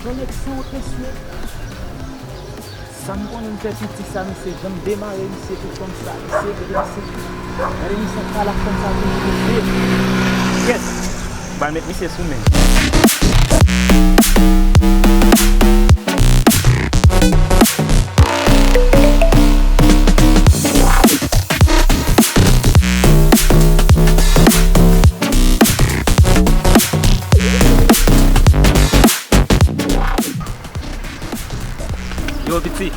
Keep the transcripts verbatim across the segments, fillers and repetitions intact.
Koneksyon, mesye. Sa m konnen m fè piti sa, mesye, jan m demare misye tou konsa, mesye, gade misye. Gade misye kalak konsa tou, mesye. Kèt! M pral met misye sou men. Yo, piti.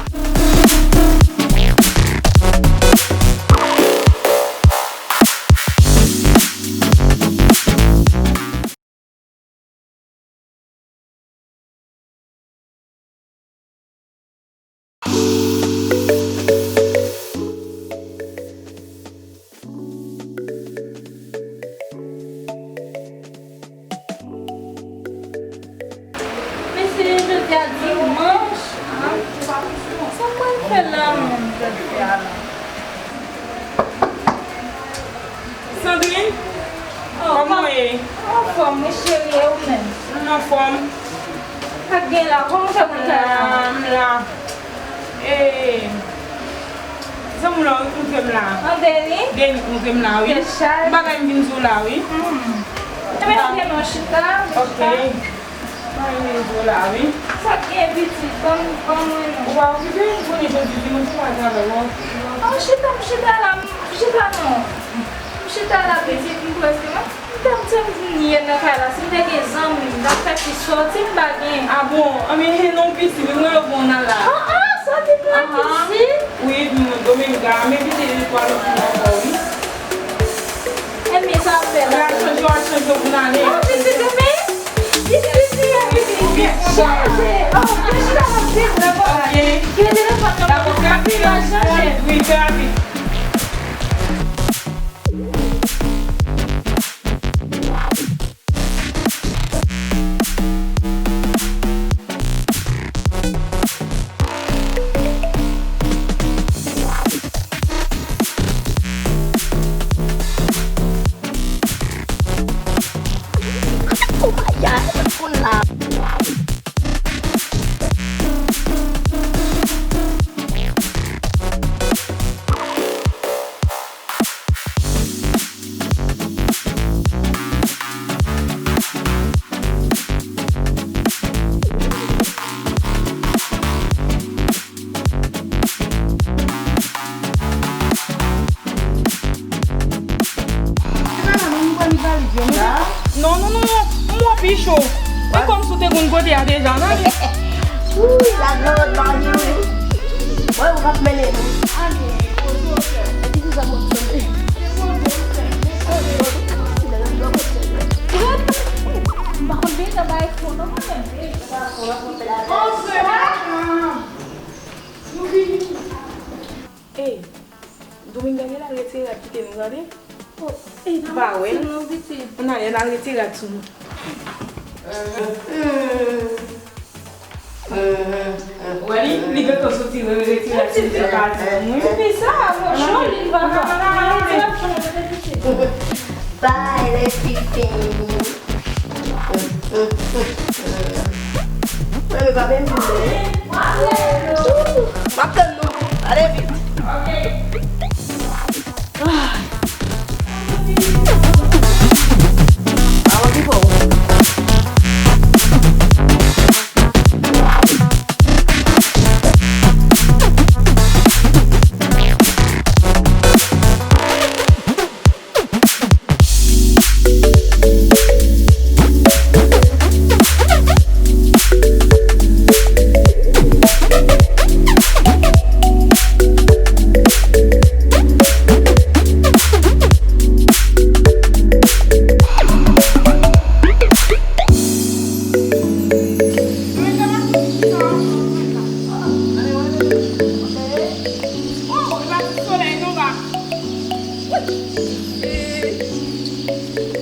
Mesye, jodi a dimanch, sa mwen fè la menm jodi a la? Sandrine, kòman w ye? Anfòm, wi, cheri, e ou menm? M anfòm. Sa k gen la? Kòman w fè pou w ta la? M la. Ee, zanmi w la, ou kontre m la. An, Deni? Deni kontre m la, wi. Descharge. M bagay m vin di w la, wi. Hmm. Ebyen, ok, non, chita, ok, chita. Mwen renmen zo la, wi. Sa k gen, pitit? Ban m, ban mwen non. Ou pa okipe, m konnen jodi dimanch ou pa travay, w pa okipe. An, chita, m chita la, m chita non. M chita la, pitit, m prèske, m te, m te vin yè nan kay la, si m te gen zanmi m, m t ap fè ti sòti, m pa gen. A bon? Anben, he non, pitit, mwen yo bon nan la. An, an, sòti m la, pitit. Wi, m, Dominga, men pitit, li pa lòt moun ankò, wi. Enmi sa ap fè la. Ou al chanje, ou al chanje pou n ale. An, pitit, men. Chanje. Oh, chita nan pil nan bagay. Gen telefòn nan men. Wi, fè rapid. Non, non, non, non. M wè pi cho. E kòmsi w te konn kote a deja, non? Wi, la grande Marie, wi. Wè, ou k ap mennen nou. Epi ki sa m ap fè? M pa konn byen nan bay fo, non, mwen menm. Bonswa. Nou vin Ey, Dominga gen la retire rad kite nou, tande? Oh, ey, pa wè l. N ale, n al retire rad sou nou. Wè li, li gentan soti, retire rad sou nou, se pa di nou. Epi sa, mon chou, li va pa. Bye, les fifines. Mwen, mwen pa menm vin, non. M ap tann nou. Ale vit. Ah. Avan ki fò.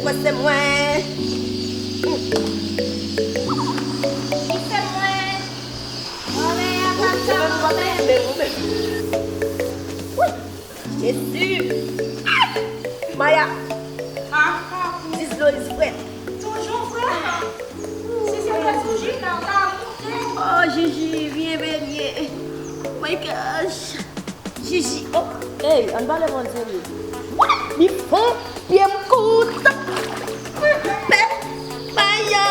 Mwen se mwen. Mwen se mwen. Mwen se mwen. Jezi. Maya. Ah, ah. Dis dlo is frèt. Toujou frèt. Si se fè sou Jina, pa moute. Oh, Jiji, byen benyen. My gosh. Jiji, oh. Ey, ann pale bon serye. Li fon, pye m kout. Pè, Maya.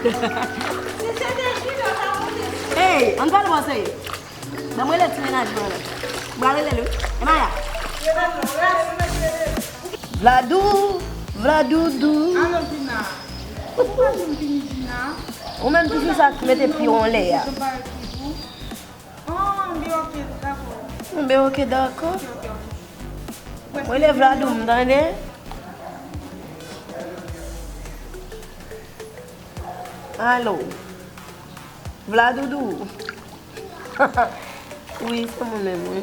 Si se te Jina, pa moute. Ey, ann pale bon serye. Ban m rele ti mennaj mwen la. M pral rele l wi. E Maya. Vladou, Vladoudou. Alo, Jina. Ou pa janm vini, Jina. Ou menm toujou sa k mete pye w anlè a. Oh, m byen, ok, dakò. M byen, ok, dakò. Ok, ok, ok. Mwen le Vladou m, tande. Alo. Vladoudou. Wi, se mwen menm, wi.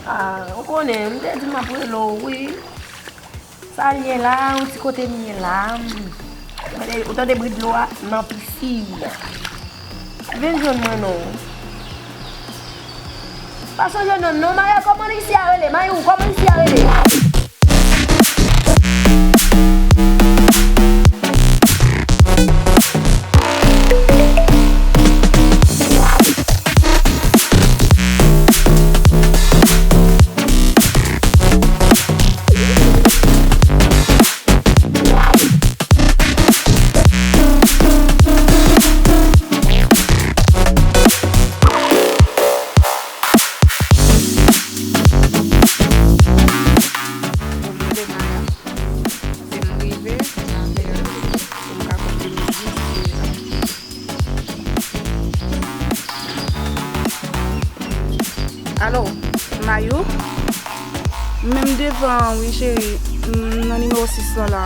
Ah, ou konnen, m te di m ap rele w, wi. Sa l ye la, yon ti kote m ye la. Ou tande bri dlo a nan pisin. Vin jwenn mwen non. Pa sonje non, non, Maya, kòman isi a rele? Mayou, kòman isi a rele? Pou m rele Maya, se m rive, m ap fè l pou m ka kontinye viv. Alo, Mayou? M menm devan an wi cheri, m nan nimewo sis lan la.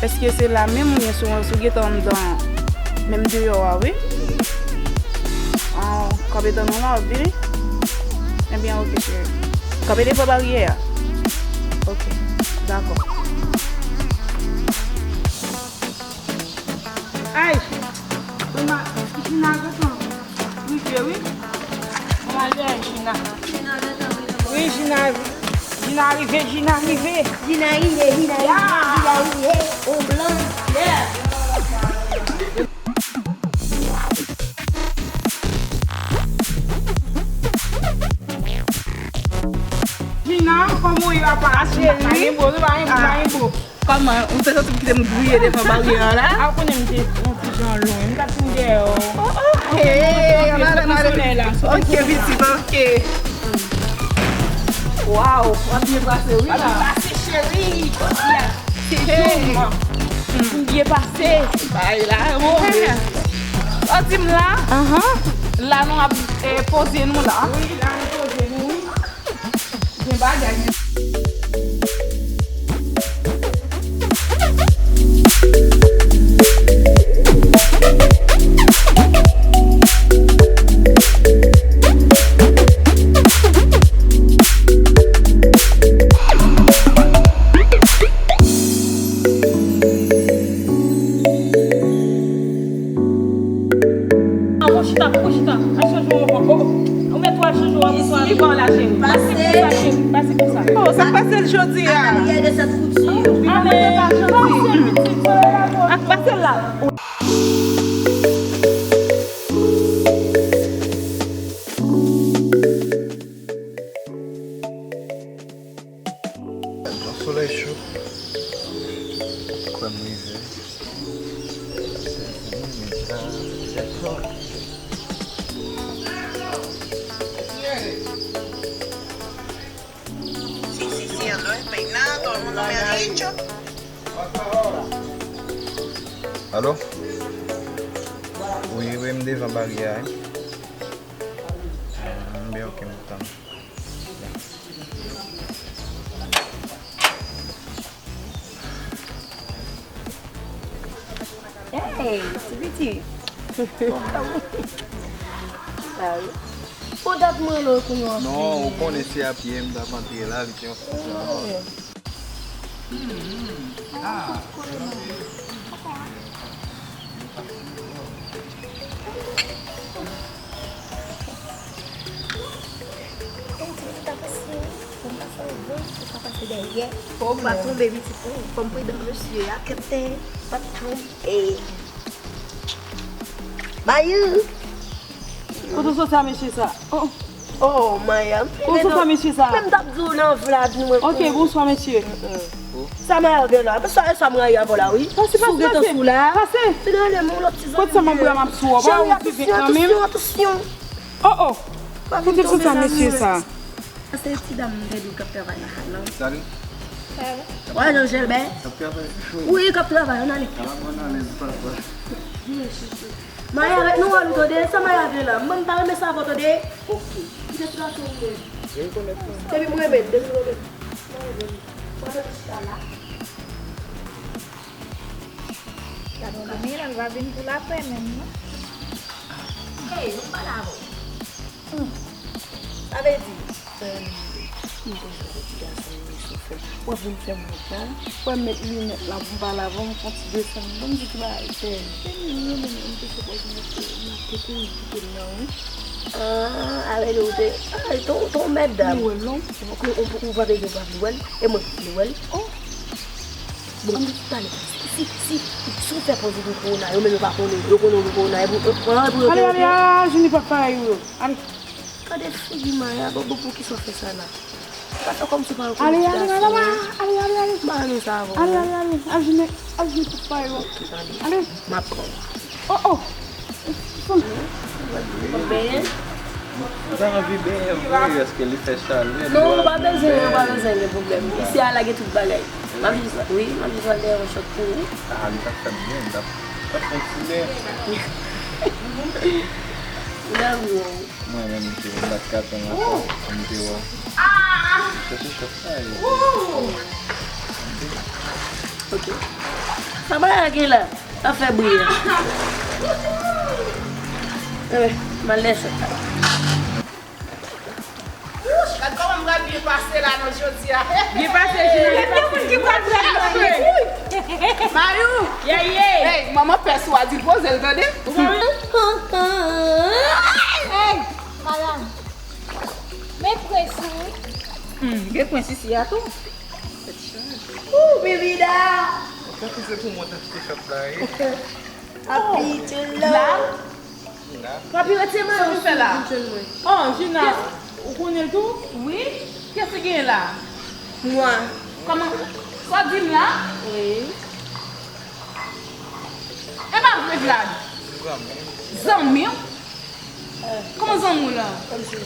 Èske se la menm oubyen si w, si w gentan anndan menm deyò a wi? An, kanpe tann ou la, w ap vini? Ebyen, oke cheri. Kanpe devan baryè a. Oke, dakò. Ay! Jina gentan rive wi. Mwen al dèyè Jina. Wi, Jina, Jina rive, Jina rive. Jina rive, Jina rive, Jina rive, on blan. Jina, kòman w ye papa? Cheri. Pa gen bo, pa gen bo, pa gen bo. Kòman? Ou te santi m kite m griye devan baryè a la? A, ou konnen m te yon ti jan lwen. M t ap vin dèyè w. Oh, oh, hey, ann ale, ann ale. Ok, pitit, ok. Waw, w ap byen pase, wi, la. W ap byen pase, cheri. Se jou m. M byen pase. Bay la, move. Ou di m la? Ahan. La nou ap, eh, poze nou la. Wi, la nou poze nou, wi. Gen bagay. Al chanje w ankò. Oh, ou mèt al chanje w ankò. Li bon la, cheri. Pase konsa, cheri. Pase konsa. Oh, sa k pase l jodi a? Ale, pase l, pitit. Pase l la. Bon, solèy cho. Kwè m rive. Sezi, men sa, sèt zò. Sì, sì, sì, allora è peinato, non mi ha dicho. Alo? Wi, wi, m devan baryè a, wi. M byen, ok, m ap tann. Hey, ti pitit. Ay. Ou t ap mwen lò kounye w ap Non, ou konnen se a pye m t ap antre la, li te yon ti jan. Fò m pa tonbe, pitit. Fò m pridan, mesye a. Kèt tè, pa tonbe. Mayou! Kote w soti a, mesye sa? Oh. Oh, Maya, m fin Kote w soti a, mesye sa? Menm t ap di w nan Vlad nou mwen. Ok, bonswa, mesye. Sa Maya gen la? Sa, sa m rayi avè w la, wi. Pase, pase, pase. Pase. Fin ale, men yon lòt ti zanmi. Kote sa m ap bwè, m ap sou w. Cheri, atansion, atansion, atansion. Oh, oh. Kote m soti a, mesye sa? Sa se ti dam m te di w k ap travay lakay la. Salut. Wè, Jean Gilbert? K ap travay? Wi, k ap travay, ann ale. Ala mwen nan lèz papa. Maya, rete nou wè nou tande, sa Maya vle la? Mwen m pa renmen sa avè w tande. Ok. Kite sou la sou mwen. Depi m renmen, depi m renmen. Mwen renmen. Mwen renmen chita la. Gad yon zanmi, l va vin pou lapè menm, non? Hey, nou pale avè w. Hmm. Sa vle di, m te jwe ti gason yo sou fè. W ap vin fè m wont la. W ap met linèt la pou m pale avè w, m fè yon ti desann. Ban m di ki bagay fè. Se li menm, m te sipoze mete, m ap te kouri kite l nan, wi. Ah, avè li ou te, ah, ton, ton mèt dam. Ou wè l non? Ou, ou, ou pa vle, ou pa vle wè l? E mwen ki vle wè l? Oh. Bon, ann pale. Si, si, si, si w fè pòz ou gen kowona, yo menm yo pa konnen, yo konnen ou gen kowona, epi, epi, epi, epi, ale, ale, ale, Jini pa parèy ou yo. Ale. Gade figi Maya, bon, bon, poukisa w fè sa la? Ou pa fè kòmsi w pa wè kòman ti gason. Ale, ale, ale, ale, ale, ale. M pa renmen sa avè w. Ale, ale, ale, ale, Jini, ale, Jini pa parèy ou. Ok, tande. Ale. M ap pran w. Oh, oh. Ou benyen? Ou ta anvi benyen vre, èske li fè chalè? Non, ou pa bezwen, ou pa bezwen gen pwoblèm. Isi a la gen tout bagay. M ap jis, wi, m ap jis al dèyè yon chòt pou ou. Ah, li t ap fè m byen, m t ap, t ap fè m ti lè. Ou ta anvi wè w. Mwen menm, m te wè, m bat katon ankò, m te wè. Chèche chòt sa, e. Ok. Sa bagay la gen la. Sa fè bri a. Eh, m al lèche. Wouch, gad kòman m pral byen pase la nan jodi a. Byen pase, Jina, byen pase. Ki pral byen pase. Mayou. Yeye. Hey, manman pès ou a di l poze l tande. Hey, Maya. Men presi wi. Hmm, gen pwens isi a tou. Ooh, Bibida! Tankou se pou mwen t achte chòt la, wi. Happy to love. Papi, retire mayo sou mwen. Oh, Jina, ou konnen l tou? Wi. Kiyès ki genyen la? Mwen. Kòman? Sa w di m la? Wi. E pa vre, Vlad. Zanmi w? Kòman zanmi w la? Kòmsi.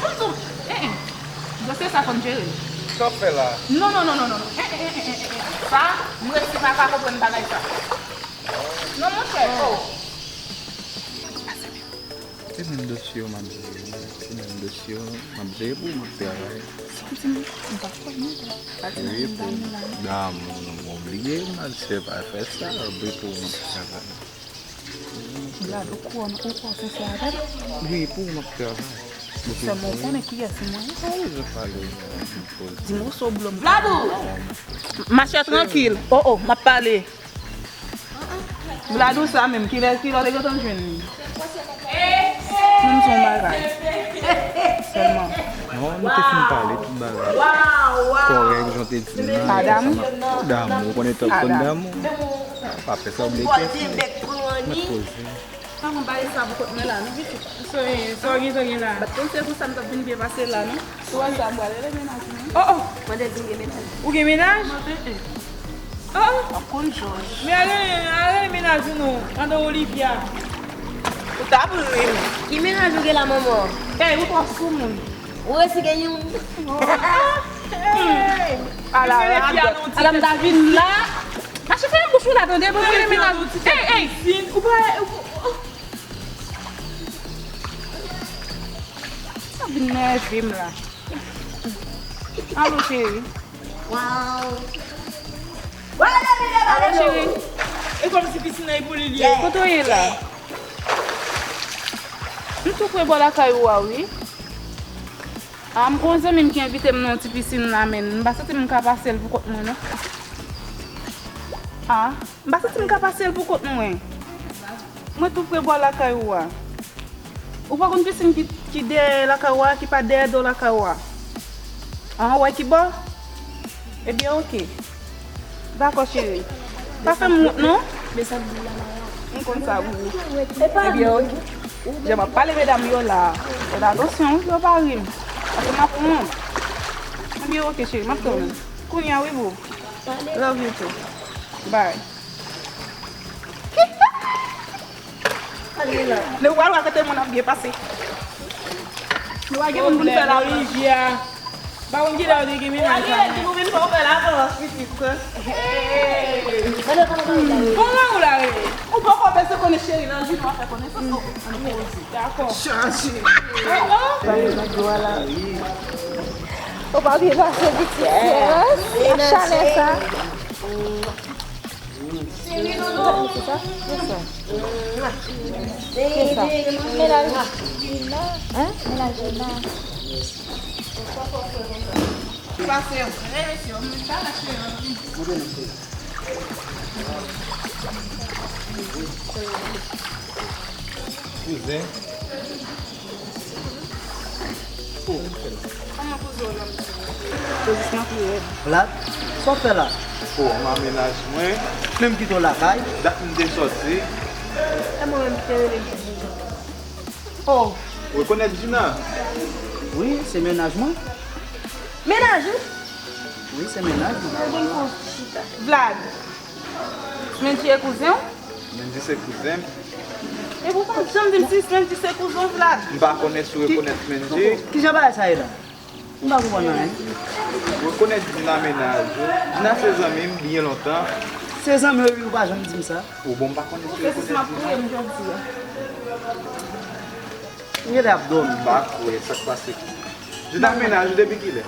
Kòmsi. Eh, eh. Dosye sa fò n jere. Sa w fè la? Non, non, non, non, non. Eh, eh, eh, eh, eh, eh. Sa, m resi pa ka konprann bagay sa. Non, monchè. Oh. Se menm dosye yo m ap jere, se menm dosye yo m ap jere pou w, m ap travay. Sa w di m, m pa kwè non. Wi, pou damou, non, m obliye, m al se pa fè sa, wi, pou w, m ap travay. Vlad, ou kwè, ou kwè w sensè avè m? Wi, pou w, m ap travay. Sèlman ou konnen kiyès mwen ye. Pa bezwen pale, m poze. Di m ou se w blo m. Vladou! Machè trankil. Oh, oh, m ap pale. Vladou sa menm, kilè, kilè w te gentan jwenn li? Nou te fin pale tout bagay. Kòrèk, jan w te di m nan, e konsa m ap damou, ou konnen tan konn damou. Pa fè sa, ou bliye kè. Mèt poze. Kòman bagay sa pou kont mwen la, non, pitit? Sa w gen, sa w gen, sa w gen la? Bat konn se konsa m t ap vin byen pase la, non. Sou WhatsApp, m prale le mennaj mwen. Oh, oh! Mande l di m gen mennaj. Ou gen mennaj? Mande, eh. Oh, oh! Ap konn jòj. Men ale, ale mennaj ou non, andan Olivia. Ou t ap ri m. Ki mennaj ou gen la, manman? Ey, ou twò soumoun. Ou resi gen youn. Ala, ala, ala, m ta vin la. Mache fèmen bouch ou la, tande, pou mwen mennaj ou. Ey, ey! Ou pa, ou, Sa vin nève m la. Alo, cheri. Waw. Alo, cheri. E kòmsi pisin nan e pou li li ye. Kote w ye la? M tou pre bò lakay ou a, wi. A, m gon zanmi m ki envite m nan yon ti pisin la, men m pa santi m ka pase l pou kont mwen, non. A, m pa santi m ka pase l pou kont mwen. Mwen tou pre bò lakay ou a. Ou pa konn pisin ki, ki dèyè lakay ou a, ki pa dèyè do lakay ou a? An, ou wè ki bò? Ebyen, oke. Dakò, cheri. Pa fè m wont, non. M konn sa, wi. Ebyen, oke. Jan m ap pale medam yo la. Fè atansyon, wi, yo pa ri m. Paske m ap wont. Ebyen, oke, cheri, m ap tann ou. Kounye a, wi, boo. Love you too. Bye. Nou pral wè kote moun ap byen pase. Nou pa gen moun pou n fè la. Olivia. Pa konn kilè yo te gen mennaj la. Ou vin fè w fè lavalans, pitit. Bon, la ou la ye? Ou poko bezwen konnen cheri nan jou nou ap fè konesans. Dakò. Chaje. Ou pa byen pase pitit. Ap chalè sa. Cheri doudou. Kisa? Kisa? Kisa? Mennaj Gina. Hein? Mennaj Gina. Pase vre, mesye, m pa lage. Kouzen. Oh, kòman kouzen w la, mesye? Sezisman pi rèd. Vlad, sa w fè la? Oh, m a mennaj mwen. Men m kite w lakay. Dat m te sòti. E mwen menm ki te rele l. Oh. Rekonèt Gina? Wi, se mennaj mwen. Mennaj ou? Wi, se mennaj mwen. Vlad. Mendy e kouzen w? Mendy se kouzen m. Epi w pa janm di m si Mendy se kouzen w, Vlad. M pa konnen si w rekonèt Mendy. Kijan bagay sa ye la? M pa konprann anyen. Ou rekonèt Gina mennaj ou? Gina se zanmi m byen lontan. Se zanmi w epi ou pa janm di m sa. Ou bon, m pa konnen si w rekonèt Gina. M genlè ap dòmi. M pa kwè sa k pase. Gina mennaj ou depi kilè?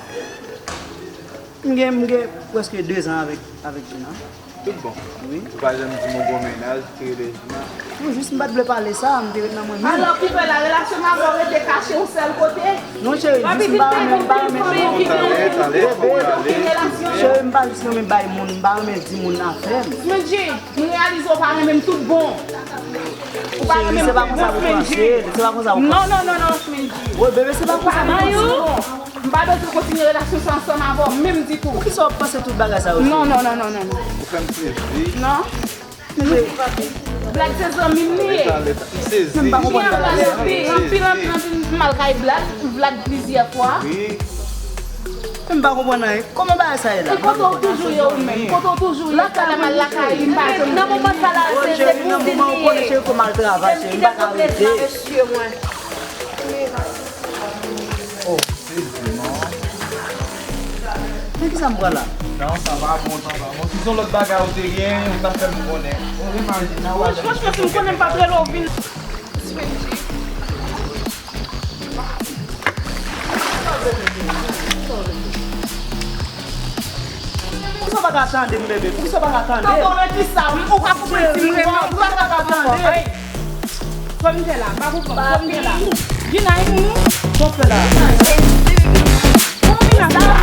M gen, m gen prèske de zan avèk, avèk Gina. Tout bon. Wi. Ou pa janm di m ou gon mennaj ki rele Gina. Non, jis m pa t vle pale sa, m te ret nan mwen menm. Alò, ki fè la, relasyon m avè w rete kache yon sèl kote? Non, cheri, jis m pa renmen, m pa renmen. Talè, talè, fò w pale. Cheri, m pa jis renmen bay moun, m pa renmen di moun afè m. Mendy, m reyalize w pa renmen m tout bon. Ou pa renmen m tout bon, Mendy. Cheri, se pa konsa pou panse, se pa konsa pou panse. Non, non, non, non, Mendy. Wi, bebe, se pa konsa pou panse. M pa bezwen kontinye relasyon sa ansanm avè w, menm ditou. Poukisa w ap panse tout bagay sa yo, cheri? Non, non, non, non, non, non. Ou fè m sezi. Non. Vlad se zanmi m li ye. Leta, leta. M sezi. Anpil, anpil, anpil, anpil, anpil, m al kay Vlad, Vlad plizyè fwa. Wi. Men m pa konprann anyen. Kòman bagay sa ye la? E kote w toujou ye ou menm? Kote w toujou ye? Sa la m al lakay li, m pa janm. Nan moman sa la, se, se kouzin li ye. Cheri, nan moman ou konnen, cheri, fò m al travay, cheri, m pa ka rete. Oh, sezi non. Men kisa m pran la? Non, sa pa bon, sa pa bon. Si se yon lòt bagay ou te gen, ou ta fè m konnen. Ou imajine, ou pa janm. Franchman, si m konnen m pa t rele w vin. Poukisa w pa ka tande m, bebe? Poukisa w pa ka tande m? Tonton, nan kisa? Ou ka konprann si m renmen w, ou pa ka konprann. Kòm m te la, pa konprann, kòm m te la. Gina, e moun ou? Sa w fè la? Kòman Gina, sa w fè la?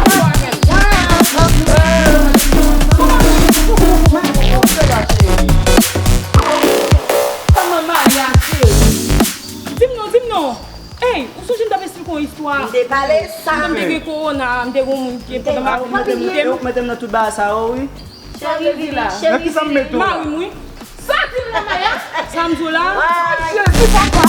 Kòman Maria, cheri? Di m non, di m non. Ey, ou sonje m t ap esplike w yon istwa? M te pale sa. M te gen kowona, m te gen moun ki te nan Ou mete m- ou mete m nan tout bagay sa yo, wi. Cheri, Nan ki sa m mete w la? Mari m, wi. Sa di m nan mayas. Sa m di w la? Jezi papa.